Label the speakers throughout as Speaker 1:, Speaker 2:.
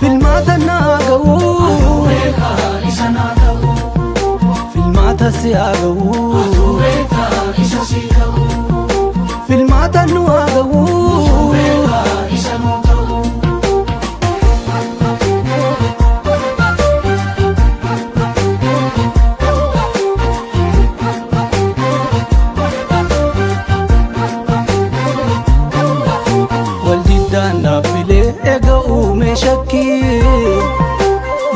Speaker 1: Filmaata naa ga'u.
Speaker 2: Isa naa ta'u.
Speaker 1: Filmaata si haa ga'u.
Speaker 2: Isa si ta'u.
Speaker 1: Filmaata nu haa ga'u.
Speaker 2: Isa nu ta'u.
Speaker 1: Waldiddaan dhaabbilee eega uume shakkii,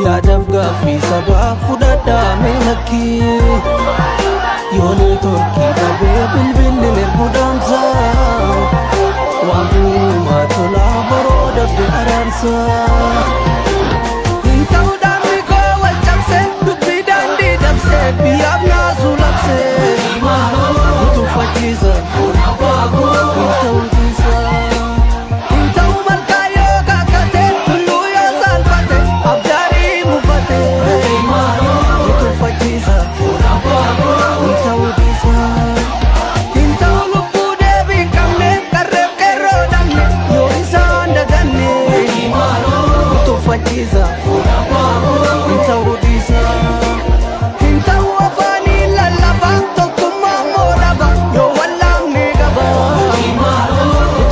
Speaker 1: yaadaaf gaaffii sabaa fudhadhaa mee lakkii. Yoo neetworkii dhabee bilbilli ergu dhaamsa, waan uumaa tolaa boroo dabde araarsa. Hin ta'u dhaabni koo wal cabse, dubbii daandii dabse, biyyaaf naasuu labse. Tuffachiisa hin ta'u dhiisa. Hin ta'u malkaa yoo kakate, tulluu yoo salphate, abdaarii mufate. Tuffachiisa hin ta'u dhiisa. Hin ta'u lubbuu deebii hin qabne, qarreef qeerroo dhabne, yoo isaan daganne. Tuffachiisa hin ta'u dhiisa. Hin ta'u afaanii lallaba, tokkummaa immoo dhaba, yoo wallaamne qaba.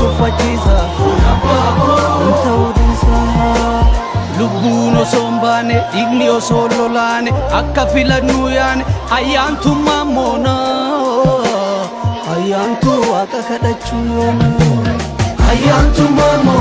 Speaker 1: Tuffachiisa hin ta'u dhiisa. Lubbuun osoo hin baane, dhiigni osoo hin lolaane, akka filannuu yaane, ayyaantummaa moona. Ayyaantuu waaqa kadhachuu yoona. Ayyaantummaa moona.